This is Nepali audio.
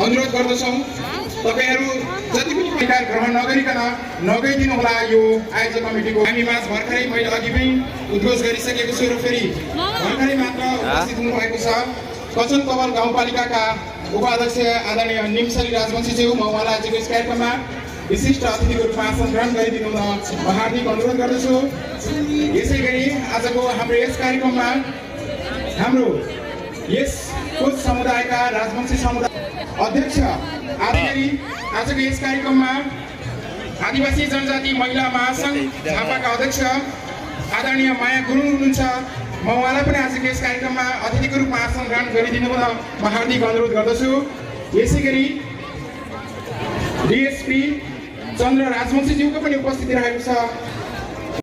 अनुरोध गर्दछौं तपाईहरु जति पनि विचार ग्रहण नगरिकन नगइदिनु होला यो आयोजक कमिटीको। हामी माझ भर्खरै मैले अघि पनि उद्घोष गरिसकेको छु र फेरि भर्खरै मात्र उपस्थित हुनु भएको छ कचन कवल गाउँपालिकाका उपाध्यक्ष आदरणीय निमसरी राजवंशीज्यू। म उहाँलाई आजको यस कार्यक्रममा विशिष्ट अतिथिको रूपमा आसन ग्रहण गरिदिनु म हार्दिक अनुरोध गर्दछु। यसैगरी आजको हाम्रो यस कार्यक्रममा हाम्रो यस कोच समुदायका राजवंशी समुदाय अध्यक्ष आजको यस कार्यक्रममा आदिवासी जनजाति महिला महासंघ झापाका अध्यक्ष आदरणीय माया गुरुङ हुनुहुन्छ। म उहाँलाई पनि आजको यस कार्यक्रममा अतिथिको रूपमा आसन ग्रहण गरिदिनु म हार्दिक अनुरोध गर्दछु। यसैगरी डिएसपी चन्द्र राजवंशीज्यूको पनि उपस्थिति रहेको छ।